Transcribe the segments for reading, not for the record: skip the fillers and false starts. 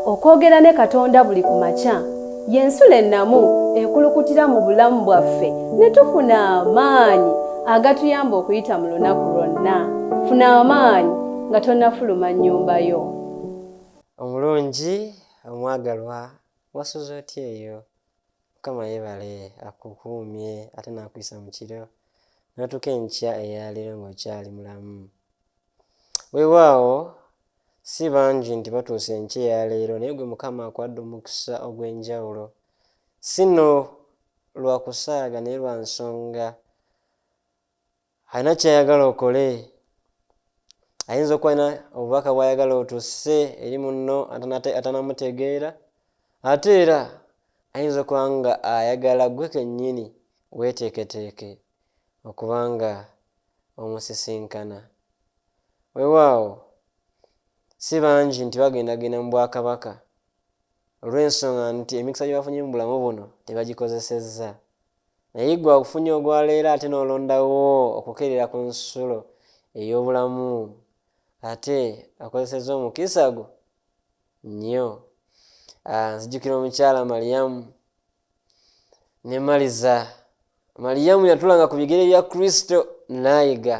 Okwogera ne Katonda buli ku makya y'ensulo ennamu ekulukutira mu bulamu bwaffe ne tufuna amaanyi agatuyamba okuyita mu lunaku lwonna. Funa amaanyi nga tonnafuluma nnyumba yo. Omulungi omwagalwa wasuze otya eyo? Mukama yebale akukuumye ate n'akuyisa mu kiro n'otuuka enkya eyaleero ng'okyali mulamu. Weewaawo si bangi nti batuuse enkya eyaleero naye gwe Mukama akuwadde omukisa ogw'enjawulo si nno lwa kusaaga naye lwa nsonga alina kyayagala okole ayinza okuba alina obubaka bwayagala otusse eri munno atanamutegeera ate era ayinza okuba nga ayagala gwe kennyini weeteeketeeke okuba nga omusisinkana weewaawo si bangi nti bagendagenda mu bwakabaka olw'ensonga nti emikisa gye bafunye mu bulamu buno tebagikozesezza Naye ggwe akufunye ogwaleero ate n'olondawo okukeerera ku nsulo ey'obulamu ate akozesezza omukisa gwo nnyo. Ah, nzijukira omukyala Mariyamu ne Maliza. Mariyamu yatulanga ku bigere bya Kristo n'ayiga.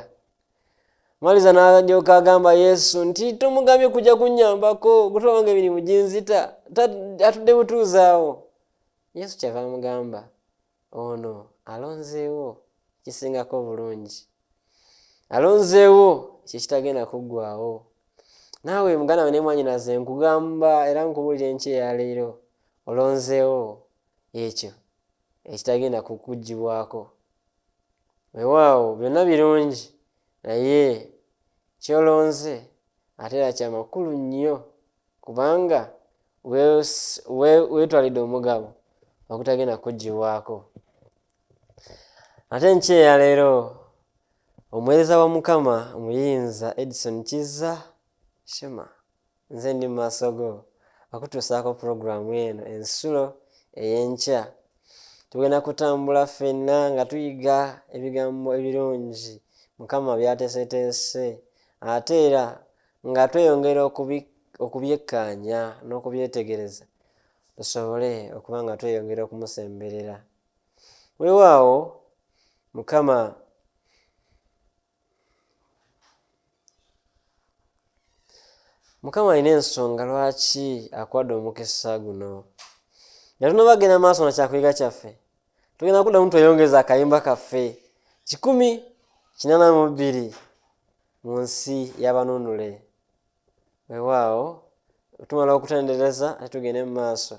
Maliza n'alyoka agamba Yesu nti tomugambye kujja kunnyambako gutulaba nga emirimu ginzita atudde butuuzi awo. Yesu kyava amugamba ono alonzeewo kisingako obulungi, alonzeewo kyekitagenda kuggwawo. Naawe muganda we ne mwanyinaze nkugamba era nkubuulira enkya eyaleero olonzeewo ekyo ekitagenda kukuggyibwako. Weewaawo byonna birungi naye kyolonze ate era kya makulu nnyo kubanga weetwalidde omugabo ogutagenda kuggyibwako. Ate enkya eya leero omuweereza wa Mukama omuyinza Edson Kizza Shema nze ndi mu maaso go okutuusaako pulogulaamu eno ensulo ey'enkya. Tugenda kutambula ffenna nga tuyiga ebigambo ebirungi Mukama by'ateeseteese ate era nga tweyongera okubyekkaanya n'okubyetegereza tusobole okuba nga tweyongera okumusemberera. Weewaawo Mukama Mukama alina ensonga lwaki akuwadde omukisa guno. Nga tunaba genda maaso na kyakuyiga kyaffe, tugenda kuddamu tweyongeza akayimba kaffe 182 mu nsi y'abanunule. Weewaawo tumala okutendereza ate tugende mu maaso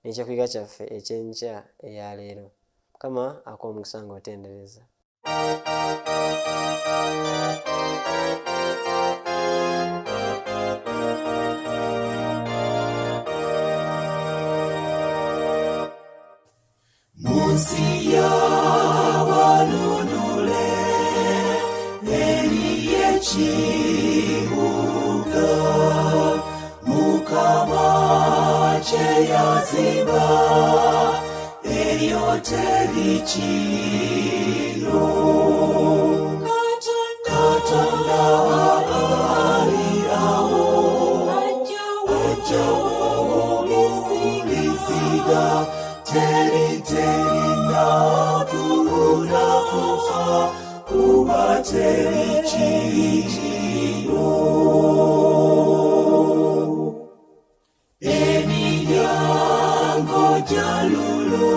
n'ekyokuyiga kyaffe eky'enkya eya leero. Mukama akuwa omukisa ng'otendereza. Munsi y'abanunule eriyo ekibuga Mukama kye yazimba eyo teri kiro Katonda ali awo ajjawo biziga teri teri nakuuna kufa kuba teri kiro Emiryango gya lulu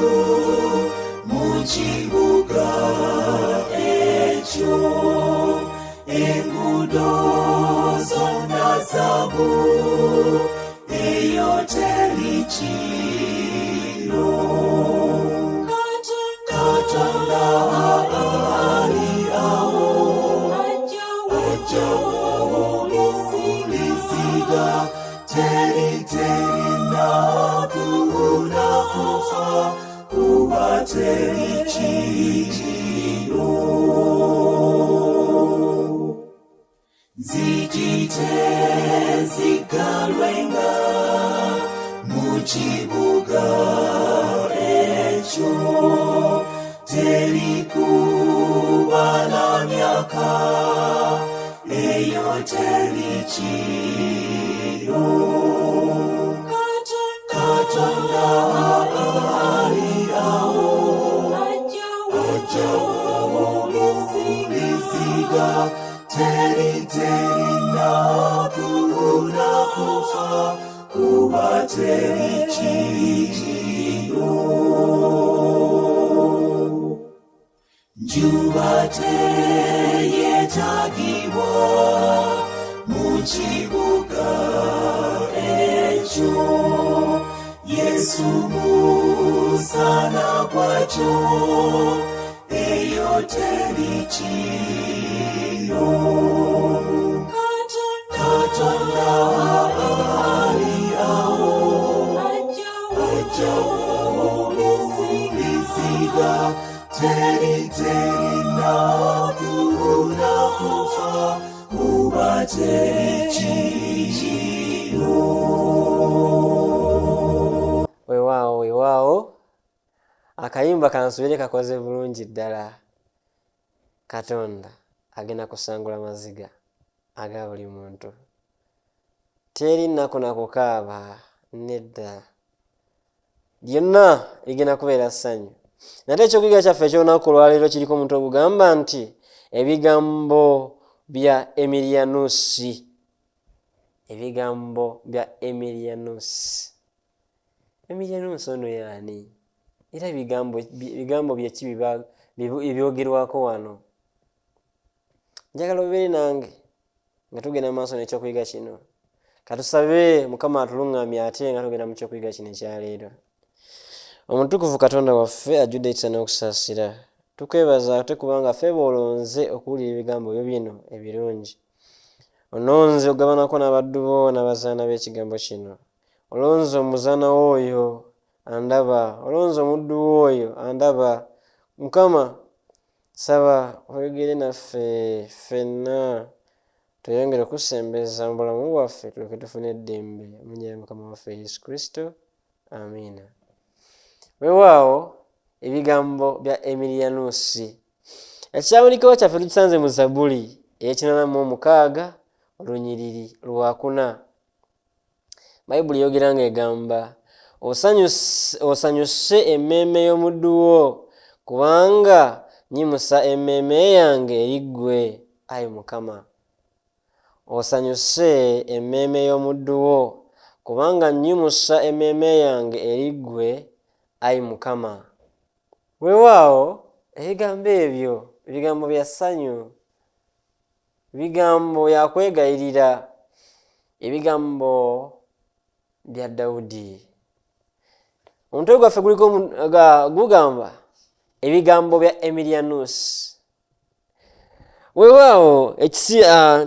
mu kibuga ekyo enguudo zonna zaabu eyo teri kiro Katonda ali awo ajjawo biziga teri teri nakuuna kufa kuba teri kiro nzigite zigalwenga mu kibuga ekyo teri kubala myaka eyo teri kiro. kufa kuba teri kiriyo njuba teyetagibwa mu kibuga ekyo yesu musana gwakyo eyo teri kiriyo katonda ali awo ajjawo biziga teri teri naku nakufa kuba teri kiriyo Weewaawo weewaawo akayimba kansubire kakoze bulungi ddala. Katonda agenda kusangula maziga aga buli muntu. Teri nnaku na kukaaba nedda. Lyonna ligenda kubeera ssanyu. Nate ekyokuyiga kyaffe eky'olunaku olwaleero kiriko omutwe ogugamba nti ebigambo bya Emilianusi. Ebigambo bya Emilianusi. Emilianusi ono y'ani? Era bigambo bigambo bye ki ebyogerwako wano? Njagala obeere nange nga tugenda mu maaso n'ekyokuyiga kino. Katusabe Mukama atuluŋŋamye ate nga tugenda mu kyokuyiga kino ekyaleero. Omutukuvu Katonda waffe ajjudde ekisa n'okusaasira, tukwebaza ate kubanga ffe b'olonze okuwulira ebigambo byo bino ebirungi. Ononze okugabanako n'abaddu bo n'abazaana b'ekigambo kino. Olonze omuzaana wo oyo andaba, olonze omuddu wo oyo andaba. Mukama, saba oyogere naffe ffenna tweyongere okusembeza mu bulamu bwaffe tulyoke tufune eddembe mu linnya lya Mukama waffe Yesu Kristo. Amiina. Weewaawo ebigambo bya Emilianusi. Ekyawandiikibwa kyaffe tukisanze mu Zabbuli ey'ekinaana mu omukaaga olunyiriri lwakuna. Bayibuli eyogera ng'egamba osanyuse emmeeme y'omuddu wo kubanga nyimusa emmeeme yange eri ggwe ayi Mukama. Osanyuse emmeeme y'omuddu wo kubanga nnyimusa emmeeme yange eri ggwe ayi Mukama. Weewaawo ebigambo ebyo bigambo bya ssanyu Bigambo bya kwegayirira, ebigambo bya Dawudi. Omutwe gwaffe guliko gugamba ebigambo bya Emilianus. Weewaawo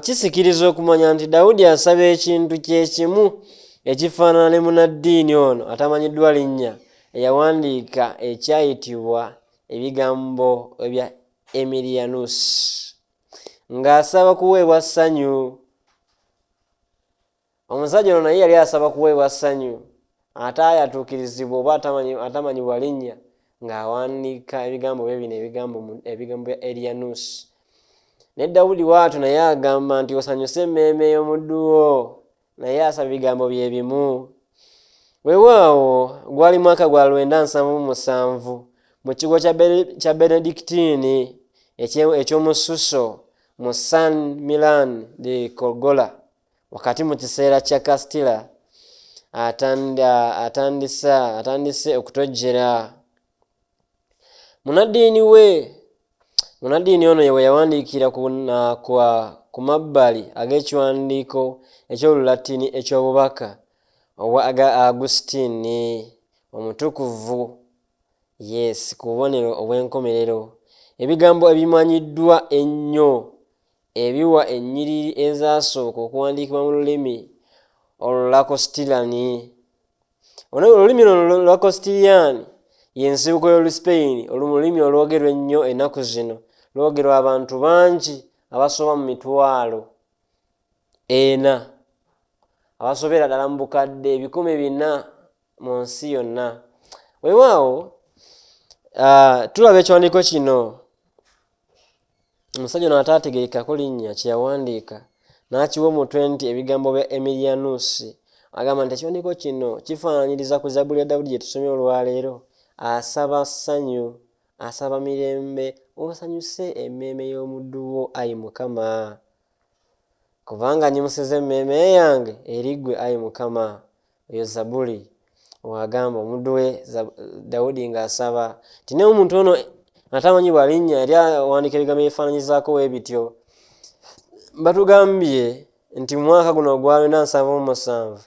kisikiriza okumanya nti Dawudi asaba ekintu kye kimu ekifaanana ne munnaddiini ono atamanyiddwa linnya eyawandiika ekyayitibwa ebigambo ebya Emilianus. Ng'asaba kuweebwa ssanyu. Omusajja ono naye yali asaba kuweebwa ssanyu ate ayatuukirizibwa oba atamanyibwa linnya ng'awandiika ebigambo bye bino ebigambo ebigambo bya Erianus. Ne Dawudi bw'atyo naye agamba nti osanyuse emmeeme y'omuddu wo naye asaba ebigambo bye bimu. Weewaawo gwali mwaka gwa 977 mu kigo kya Benedictine eky'omususo mu San Milan de Corgola wakati mu kiseera kya Castilla atandise okutojjera. Munaddiini we Munaddiini ono we yawandiikira ku, kwa, ku mabbali ag'ekiwandiiko eky'Olulatini eky'obubaka obwa aga Agusitiini Omutukuvu, yes, ku bubonero obw'enkomerero, ebigambo ebimanyiddwa ennyo ebiwa ennyiriri ezaasooka okuwandiikibwa mu lulimi Olulakositirani. Olulimi luno Olulakositiriyani ye nsibuko y'Olusipeyini, olulimi olwogerwa ennyo ennaku zino. Lwogerwa abantu bangi abasoba mu 400,000, abasobera ddala mu bukadde 400,000 mu nsi yonna. Weewaawo tulaba ekiwandiiko kino omusajja ono ataategerekako linnya kye yawandiika n'akiwa omutwe nti ebigambo bya Emilianusi. Agamba nti ekiwandiiko kino kifaananyiriza ku Zabbuli ya Dawudi gye tusomye olwaleero. Asaba ssanyu, asaba mirembe, osanyuse emmeeme y'omuddu wo, ayi Mukama. Kubanga nyimusiza emmeeme yange eri ggwe, ayi Mukama. Oyo Zabuli wagamba omuddu we Dawudi ng'asaba nti naye omuntu ono atamanyibwa linnya yali awandiika ebigambo ebifaananyizaako we bityo. Batugambye nti mu mwaka guno ogwa 1977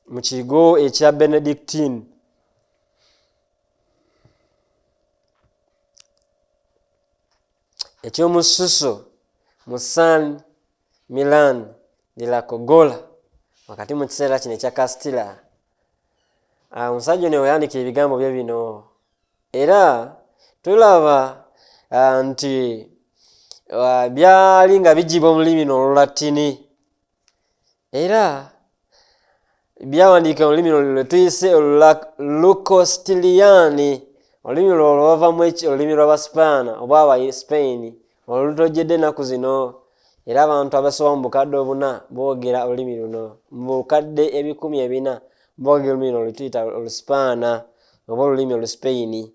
mu kigo ekya Benedictine eky'omususo mu San Milan de la Cogolla wakati mu kiseera kino ekya Castilla, omusajja ono weyandika ebigambo bye bino, era tulaba nti byali nga bijibwa mu lulimi n'Olulatini, era byawandiikibwa mu lulimi lwe tuyise Olukostiliyaani, olulimi lwo lwavamu olulimi lw'Abasipaana oba Abaspain olutojjedde ennaku zino, era abantu abasoba mu 4000 boogera olulimi luno, mu 400,000 boogera olulimi luno lwe tuyita Olusipaana oba olulimi Oluspaini.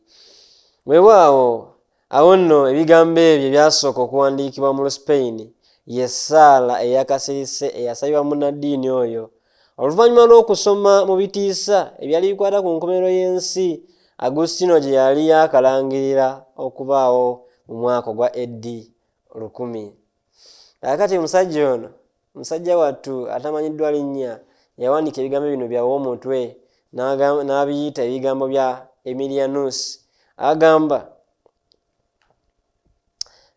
Weewaawo awo nno ebigambo ebyo ebyasooka okuwandiikibwa mu Luspaini ye ssaala eyakasirise eyasabibwa munnaddiini oyo oluvannyuma lw'okusoma mu bitiisa ebyali bikwata ku nkomerero y'ensi Agustino gye yali yakalangirira okubaawo mu mwaka ogwa AD 1000. Kaakati omusajja ono, musajja wattu atamanyiddwa linnya, yawandiika ebigambo bino byawa omutwe n'abiyita ebigambo bya Emilianus. Agamba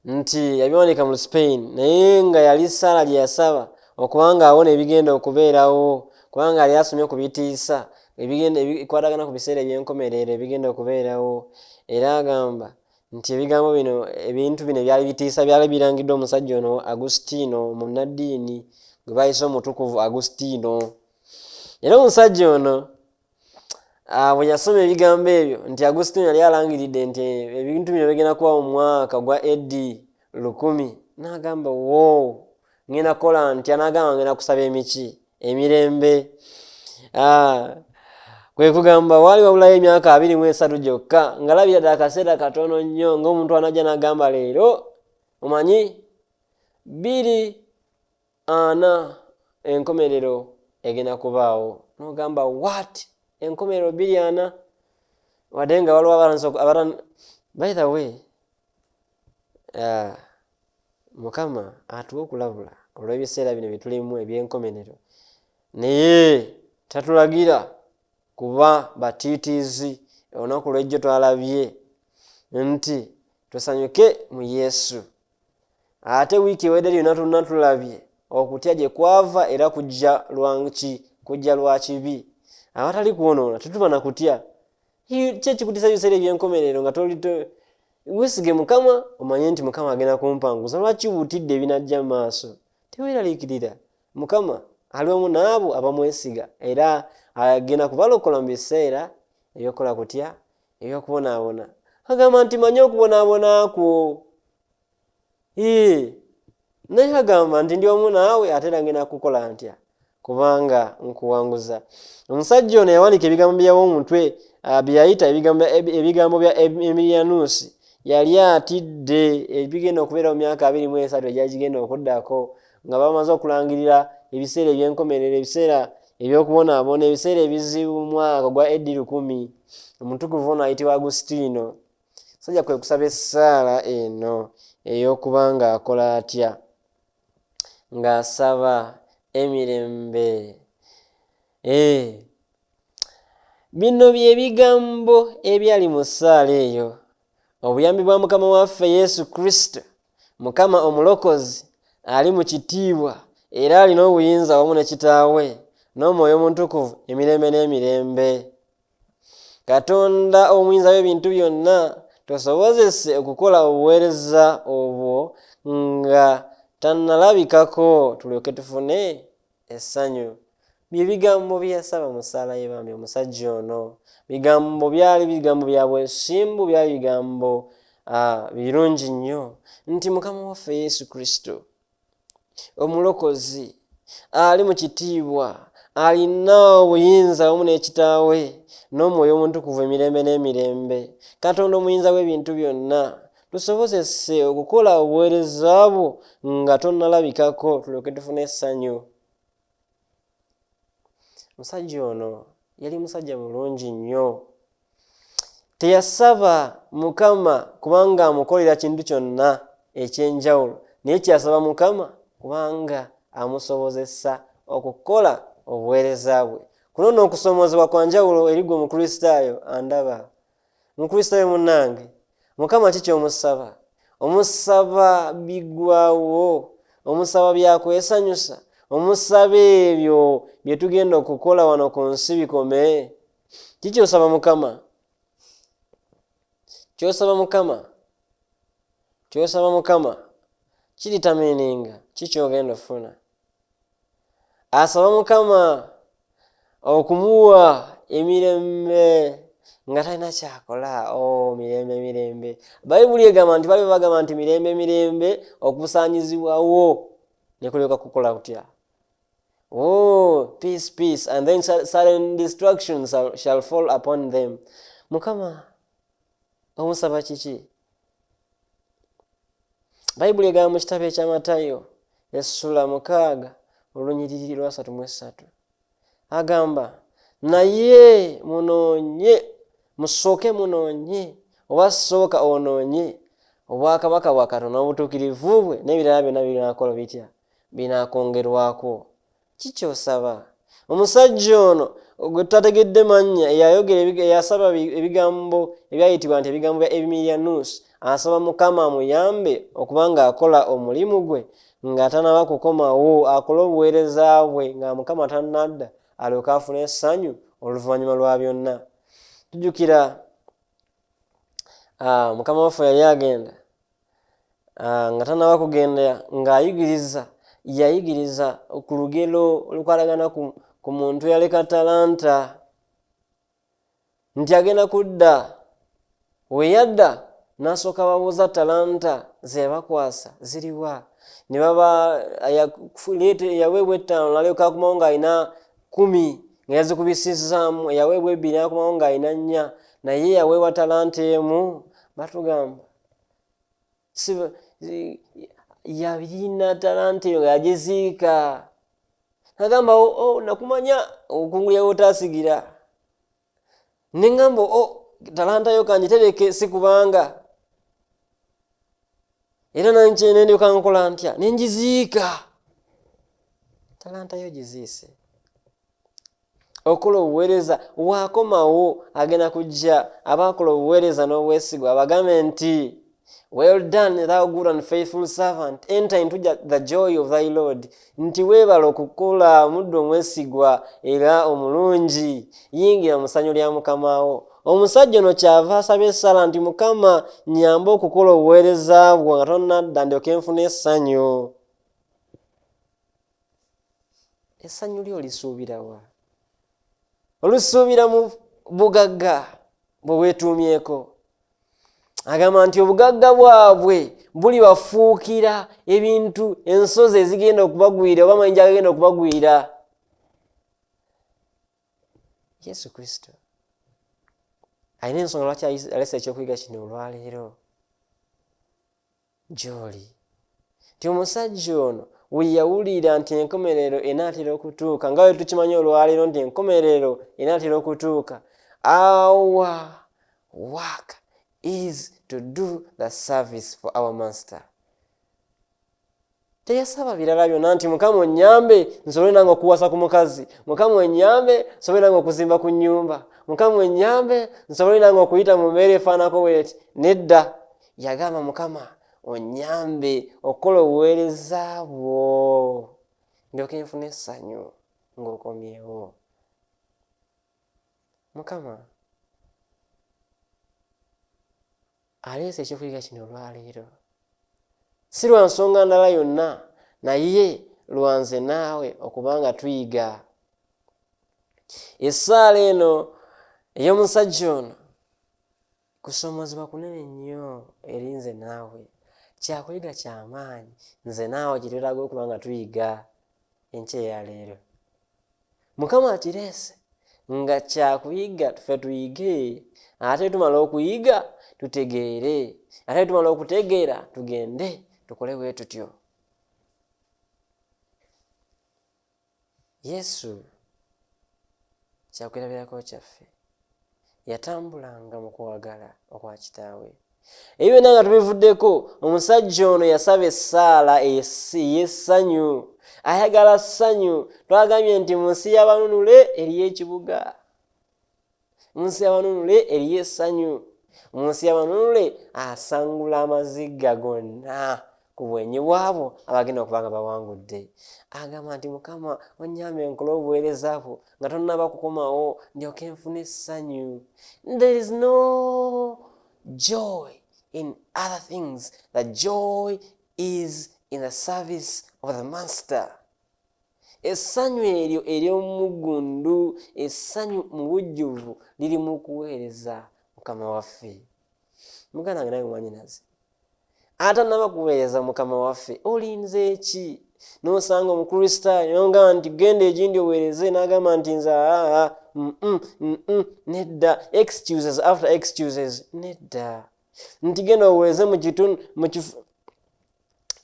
nti yabiwandiika mu Spain, naye nga yali ssaala gye yasaba okubanga awona ebigenda okubeerawo, kubanga yali asomye ku bitiisa ebigenda ebikwatagana ku biseera eby'enkomerero ebigenda okubeerawo. Era agamba nti ebigambo bino, ebintu bino ebyali bitiisa byali birangiddwa omusajja ono Agustino, munnaddiini gwe bayise omutukuvu Agustino. Era omusajja ono bwe yasoma ebigambo ebyo nti Agustino yali alangiridde nti ebintu bino bigenda kuba mu mwaka gwa AD 1000, n'agamba wo ngenda kukola ntya? N'agamba ngenda kusaba emiki emirembe. Kwe kugamba waali wabulayo emyaka 23 gyokka, nga labira ddala akaseera katono nnyo, ng'omuntu anajja n'agamba leero omanyi 2040 enkomerero egenda kubaawo, n'ogamba what, enkomerero 2040? Wadde nga waliwo abaana, by the way, Mukama atuwa okulabula olw'ebiseera bino bye tulimu eby'enkomerero, naye tatulagira kuba batiitiizi. Olunaku lw'ejjo twalabye nti tusanyuke mu Yesu, ate wiiki ewedde lyonna tonna tulabye okutya gye kwava, era kujja lwaki? Kujja lwa kibi. Awatali kwonoona tetuba na kutya. Ki ekikutiisa ebiseera eby'enkomerero nga toli weesige Mukama, omanye nti Mukama agenda kumpanguza? Lwaki butidde ebinajja mu maaso? Teweeraliikirira, Mukama ali wamu n'abo abamwesiga, era agenda kubalokola mu biseera ebyokukola kutya, ebyokubonaabona. Agamba nti manye okubonaabona kwo, naye agamba nti ndi wamu naawe, ate era ngenda kukola ntya kubanga nkuwanguza. Omusajja ono yawandiika ebigambo byawa omutwe bye yayita ebigambo bya Emilianus, yali atidde ebigenda okubeera mu myaka 23 egyagigenda okuddako, nga bamaze okulangirira ebiseera eby'enkomerero, ebiseera ebyokubonaabona, ebiseera ebizibu mu mwaka gwa AD 1000. Omutukuvu ono ayitibwa Agustino sajja kwe kusaba essaala eno ey'okuba ng'akola atya, ng'asaba emirembe. Bino bye bigambo ebyali mu ssaala eyo: obuyambi bwa Mukama waffe Yesu Kristo, Mukama omulokozi, ali mu kitiibwa era alina obuyinza wamu ne Kitaawe n'Omwoyo Omutukuvu emirembe n'emirembe. Katonda omuyinza w'ebintu byonna, tosobozese okukola obuweereza obwo nga tannalabikako, tulyoke tufune essanyu. Bye bigambo bye yasaba mu ssaala ye bambi omusajja ono. Bigambo byali bigambo bya bwesimbu, byali bigambo birungi nnyo nti Mukama waffe Yesu Kristo omulokozi ali mu kitiibwa alina obuyinza wamu n'Ekitaawe n'Omwoyo Omutukuvu emirembe n'emirembe, Katonda omuyinza w'ebintu byonna, Tusobozese okukola obuweereza bwo nga tonnalabikako, tulyoke tufune essanyu. Omusajja ono yali musajja mulungi nnyo. Teyasaba Mukama kubanga amukolera kintu kyonna eky'enjawulo, naye kyeyasaba Mukama kubanga amusobozesa okukola obuweereza bwe. Kuno nno okusoomoozebwa kwa njawulo eri ggwe Omukristaayo andaba. Mukristaayo munnange, Mukama ki ky'omusaba? Omusaba biggwawo? Omusaba byakwesanyusa? Omusaba ebyo bye tugenda okukola wano ku nsi bikome? Ki ky'osaba Mukama? Ky'osaba Mukama, ky'osaba Mukama kiritamininga ki ky'ogenda okufuna. Asaba Mukama okumuwa emirembe nga talina kyakola. Oh, mirembe mirembe. Bayibuli egamba nti bali bagamba nti mirembe mirembe, okusaanyizibwawo ne kulyoka kukola kutya? Oh, peace, peace, and then sudden destruction shall fall upon them. Mukama omusaba kiki? Bayibuli egamba mu kitabo ekya Matayo essula 6 olunyiriri lwa 33, agamba, naye munoonye, musooke munoonye, oba sooka onoonye obwakabaka bwa Katonda n'obutuukirivu bwe, n'ebirala byonna binaakola bitya? Binaakwongerwako. Kikyosaba omusajja ono gwe tutategedde mannya, eyayogera, eyasaba ebigambo ebyayitibwa nti ebigambo bya Emilianus, asaba Mukama amuyambe okuba ng'akola omulimu gwe nga tanaba kukomawo, akole obuweereza bwe nga Mukama tannadda, alyoke afune essanyu oluvannyuma lwa byonna. Tujjukira Mukama waffe yali agenda, nga tanaba kugenda, ng'ayigiriza, yayigiriza ku lugero olukwatagana ku muntu eyaleka talanta, nti agenda kudda. We yadda n'asooka babuuza talanta ze yabakwasa ziriwa, ne baba eyaweebwa 5 n'alyoka akomawo ng'alina 10 nga yazikubisizzaamu, eyaweebwa 2 n'akomawo ng'alina 4, naye yaweebwa talanta 1, batugamba yalina talanta eyo nga yagiziika. Nagamba, oh, nakumanya okungulya wotaasigira, neŋŋamba, oh, talanta yo kangitereke, si kubanga era nendyoka nkola ntya, nengiziika. Talanta yo giziise okola obuweereza. Waakomawo agenda kujja abaakola obuweereza n'obwesigwa abagambe nti, "Well done, thou good and faithful servant, enter into the joy of thy Lord," nti weebala okukola, muddu omwesigwa era omulungi, yingira mu ssanyu lya mukamawo. Omusajja ono kyava asaba essala nti, Mukama, nyamba okukola obuweereza bwo nga tonnadda, ndyoke nfune essanyu. Essanyu lyo olisuubirawa? Olusuubira mu bugagga bwe weetuumyeko? Agamba nti obugagga bwabwe bulibafuukira ebintu, ensozi ezigenda okubagwira oba amayinja agagenda okubagwira. Yesu Kristo alina ensonga lwaki alesa ekyokuyiga kino olwaleero gy'oli, nti omusajja ono we yawulira nti enkomerero enaatera okutuuka, nga bwe tukimanyi olwaleero nti enkomerero enaatera okutuuka, our work is to do the service for our master. Teyasaba birala byonna nti, Mukama, onyambe nsobole nange okuwasa ku mukazi, Mukama, onyambe nsobole nange okuzimba ku nnyumba, Mukama, onyambe nsobole nange okuyita mu mbeera efaanako bweti. Nedda, yagamba, Mukama, onyambe okukola obuweereza bwo, ndyoke nfune essanyu ng'okomyewo. Mukama aleese ekyokuyiga kino olwaleero si lwa nsonga ndala yonna, naye lwanze naawe okubanga tuyiga essaala eno ey'omusajja ono. Kusoomozebwa kunene nnyo eri nze naawe, kyakuyiga kyamaanyi nze naawe kyetwetaaga okuba nga tuyiga enkya eyaleero. Mukama akireese. Nga kyakuyiga ffe tuyige, ate tumala okuyiga tutegeere, ate tumala okutegeera tugende tukole bwe tutyo. Yesu kyakulabirako kyaffe, yatambulanga mu kwagala okwa Kitaawe. Ebyo byonna nga tubivuddeko, omusajja ono yasaba essaala ey'essanyu. Ayagala ssanyu. Twagambye nti mu nsi y'abanunule eriyo ekibuga, mu nsi y'abanunule eriyo essanyu, mu nsi y'abanunule asangula amaziga gonna ku bwenyi bwabo abagenda okuba nga bawangudde. Agamba nti, Mukama, onyambe nkole obuweereza bwo nga tonnaba kukomawo, ndyoke nfune essanyu. There is no joy in other things. The joy is in the service of the Master. Essanyu eryo ery'omuggundu, essanyu mu bujjuvu, liri mu kuweereza Mukama waffe. Muganda wange nawe mwanyinaze atannaba kuweereza Mukama waffe, olinze ki? N'osanga Omukristaayo nogamba nti genda egindi oweereze, n'agamba nti nze aa, nedda. Excuses after excuses, nedda. Nti genda oweereze mu kitundu,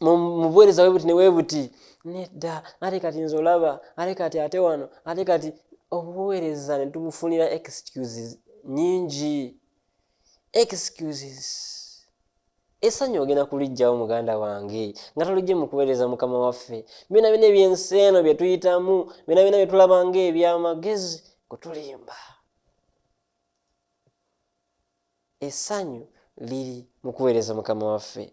mu buweereza bwe buti ne bwe buti, nedda. Ate kati nze olaba, ate kati, ate wano, ate kati. Obuweereza ne tubufunira excuses nyingi, excuses. Essanyu ogenda kulijjawo, muganda wange, nga tolijje mu kuweereza Mukama waffe. Byonna byonna ebyensi eno bye tuyitamu, byonna byonna bye tulaba ng'ebyamagezi, kutulimba. Essanyu liri mu kuweereza Mukama waffe.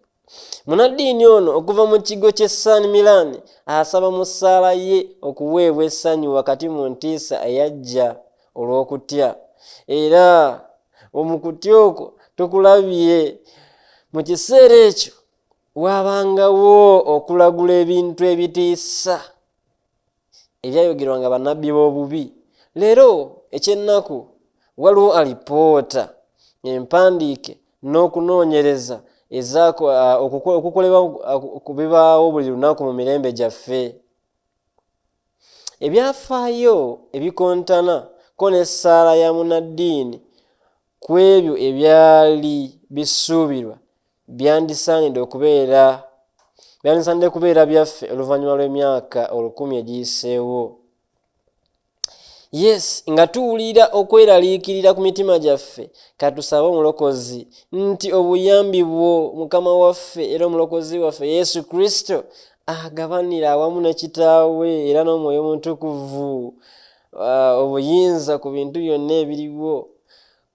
Munaddiini ono okuva mu kigo ky'e San Milan asaba mu ssaala ye okuweebwa essanyu wakati mu ntiisa eyajja olw'okutya. Era mu kutya okwo tukulabye mu kiseera ekyo wabangawo okulagula ebintu ebitiisa ebyayogerwanga bannabbi b'obubi. Leero ekyennaku, waliwo alipoota empandiike n'okunoonyereza okukolebwa ku bibaawo buli lunaku mu mirembe gyaffe, ebyafaayo ebikontana ko n'essaala ya munaddiini ku ebyo ebyali bisuubirwa byandisaanidde kubeera byaffe oluvannyuma lw'emyaka 1000 egiyiseewo. Yes, nga tuwulira okweraliikirira ku mitima gyaffe, katusabe Omulokozi nti obuyambi bwo, Mukama waffe era Omulokozi waffe Yesu Kristo, agabanira awamu ne Kitaawe era n'Omwoyo Omutukuvu obuyinza ku bintu byonna ebiriwo,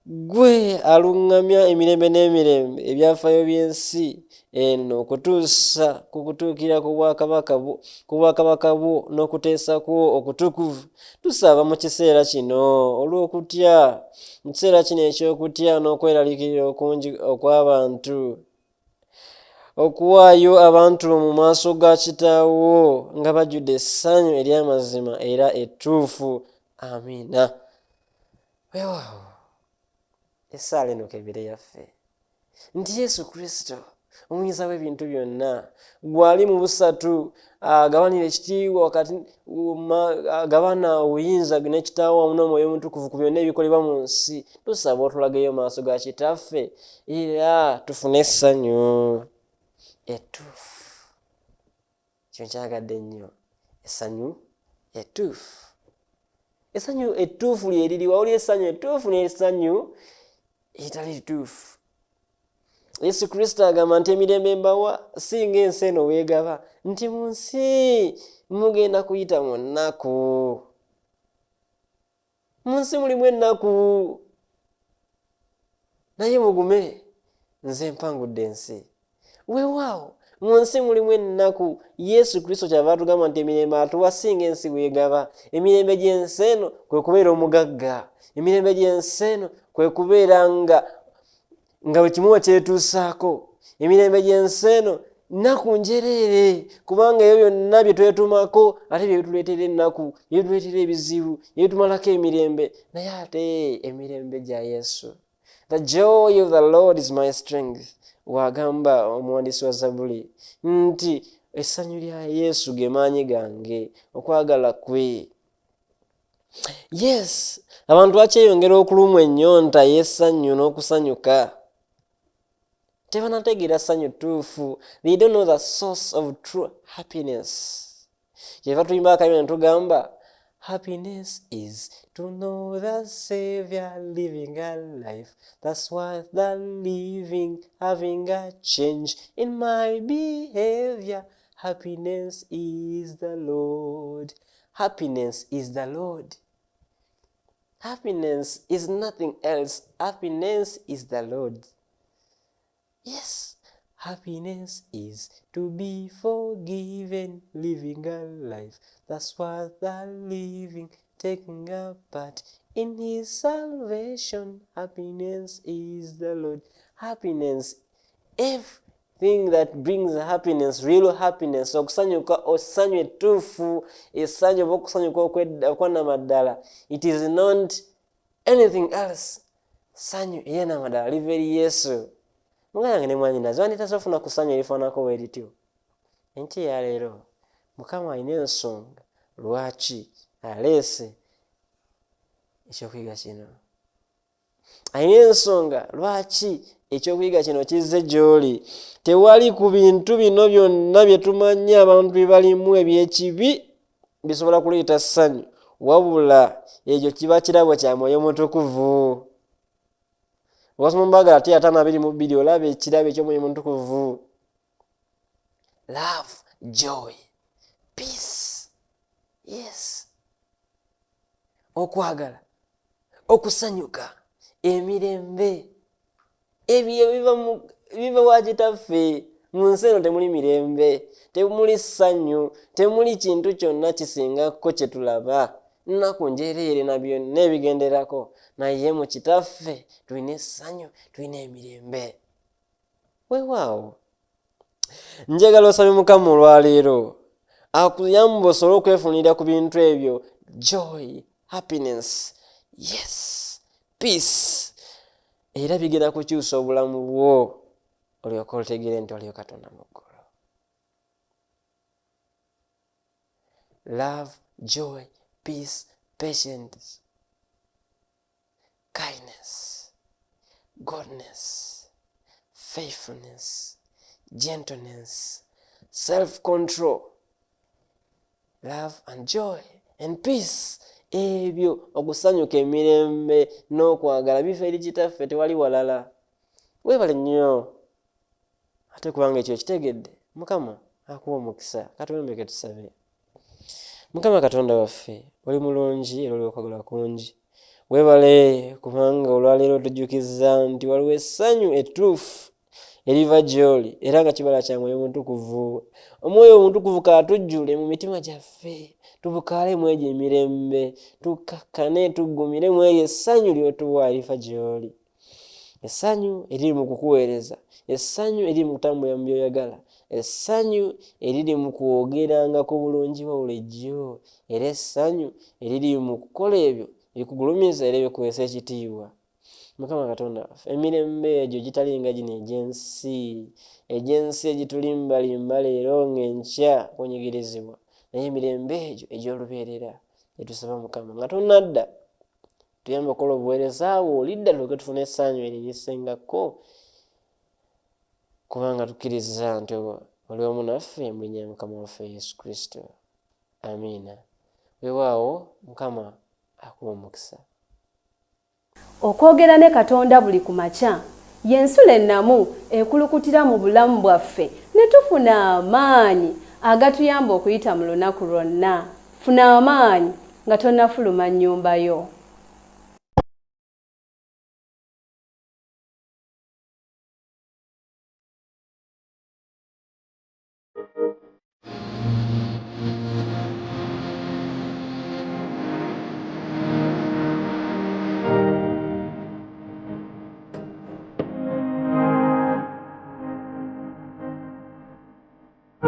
gwe aluŋŋamya emirembe n'emirembe ebyafaayo by'ensi eno okutuusa ku kutuukira ku bwakabaka bwo n'okuteesa kwo okutukuvu. Tusaba mu kiseera kino olw'okutya, mu kiseera kino eky'okutya n'okweraliikirira okungi okw'abantu, okuwaayo abantu mu maaso ga Kitaawo nga bajjudde essanyu ery'amazima era ettuufu. Amiina. Weewaawo, essaala eno kebere yaffe nti Yesu Kristo, omuyinza w'ebintu byonna, gwali mu busatu, agabanira ekitiibwa wakati, agabana obuyinza ne Kitaawo wamu n'Omwoyo Omutukuvu ku byonna ebikolebwa mu nsi, tusaba otulageyo maaso ga Kitaffe era tufune essanyu ettuufu. Kino kyagadde nnyo, essanyu ettuufu. Essanyu ettuufu lyeririwa? Waliyo essanyu ettuufu n'essanyu eritali lituufu. Yesu Kristo agamba nti emirembe mbawa, singa ensi eno weegaba, nti mu nsi mugenda kuyita mu nnaku, mu nsi mulimu ennaku, naye mugume, nze mpangudde ensi. Weewaawo, mu nsi mulimu ennaku. Yesu Kristo kyava atugamba nti emirembe atuwa singa ensi bwegaba. Emirembe gy'ensi eno kwe kubeera omugagga, emirembe gy'ensi eno kwe kubeera nga buli kimu wakyetuusaako. Emirembe gy'ensi eno nnaku njereere, kubanga ebyo byonna bye twetumako ate bye bituleetera ennaku, bye bituleetera ebizibu, bye bitumalako emirembe. Naye ate emirembe gya Yesu, "The joy of the Lord is my strength," wagamba omuwandiisi wa Zabuli nti essanyu lya Yesu ge maanyi gange, okwagala kwe. Yes, abantu bakyeyongera okulumwa ennyonta y'essanyu n'okusanyuka. Tebanategeera ssanyu ttuufu. They don't know the source of true happiness. Kyeva tuyimba akayimba ne tugamba, happiness is to know the Savior, living a life that's worth the living, having a change in my behavior. Happiness is the Lord. Happiness is the Lord. Happiness is nothing else. Happiness is the Lord. Yes, happiness is to be forgiven, living a life that's worth the living, taking a part in his salvation. Happiness is the Lord. Happiness, everything that brings happiness, real happiness, okusanyuka, essanyu ettuufu, essanyu oba okusanyuka okwannamaddala, it is not anything else. Ssanyu eryannamaddala liva eri Yesu. Muganda wange ne mwannyinaze, wanditaze ofuna ku ssanyu erifaanako bwe lityo. Enkya ya leero, Mukama alina ensonga lwaki aleese ekyokuyiga kino. Alina ensonga lwaki ekyokuyiga kino kizze gy'oli. Tewali ku bintu bino byonna bye tumanyi abantu bye balimu eby'ekibi bisobola kuleeta ssanyu, wabula ekyo kiba kirabo kya Mwoyo Mutukuvu. Wasoma mu Bagalatiya 5:22, olaba ekirabo eky'Omwoyo Mutukuvu. Love, joy, peace. Yes. Okwagala, okusanyuka, emirembe. Ebyo biva wa Kitaffe. Mu nsi eno temuli mirembe, temuli ssanyu, temuli kintu kyonna kisingako kye tulaba. Nnaku njereere na byonna ebigenderako. Naye mu Kitaffe tulina essanyu, tulina emirembe. Weewaawo. Njagala osabe Mukama olwaleero akuyambe osobole okwefunira ku bintu ebyo: joy, happiness, yes, peace. Era bigenda kukyusa obulamu bwo, olyoke otegeere nti waliyo Katonda mu ggulu. Love, joy, peace, patience, kindness, goodness, faithfulness, gentleness, self-control, love and joy and peace. Ebyo okusanyuka, emirembe n'okwagala bifa eri Kitaffe, tewali walala. Weebale nnyo, ate kubanga ekyo kitegedde, Mukama akuwa omukisa. Katulembeke tusabe. Mukama Katonda waffe, oli mulungi era oli okwagala kungi. Weebale kubanga olwaleero tujjukiza nti waliwo essanyu ettuufu eriva gy'oli, era nga kibala kya Mwoyo Mutukuvu. Omwoyo Omutukuvu kaatujjule mu mitima gyaffe, tubukaale mu egyo emirembe, tukakkane, tuggumire mu eryo essanyu ly'otuwa eriva gy'oli, essanyu eriri mu kukuweereza, essanyu eriri mu kutambulira mu by'oyagala, essanyu eriri mu kwogeranga ku bulungi bwo bulijjo, era essanyu eriri mu kukola ebyo ebikugulumiza era ebikuweesa ekitiibwa. Mukama Katonda waffe, emirembe egyo gitalinga gino egy'ensi egitulimbalimba leero ng'enkya kunyigirizibwa, naye emirembe egyo egy'olubeerera etusaba, Mukama, nga tonnadda, tuyambe okukola obuweereza bwo, olidda tulyoke tufune essanyu eryo erisingako, kubanga tukkiriza nti oli wamu naffe, mu linnya lya Mukama waffe Yesu Kristo, amiina. Weewaawo, Mukama akuwa omukisa. Okwogera ne Katonda buli ku makya y'ensulo ennamu ekulukutira mu bulamu bwaffe ne tufuna amaanyi agatuyamba okuyita mu lunaku lwonna. Funa amaanyi nga tonnafuluma nnyumba yo.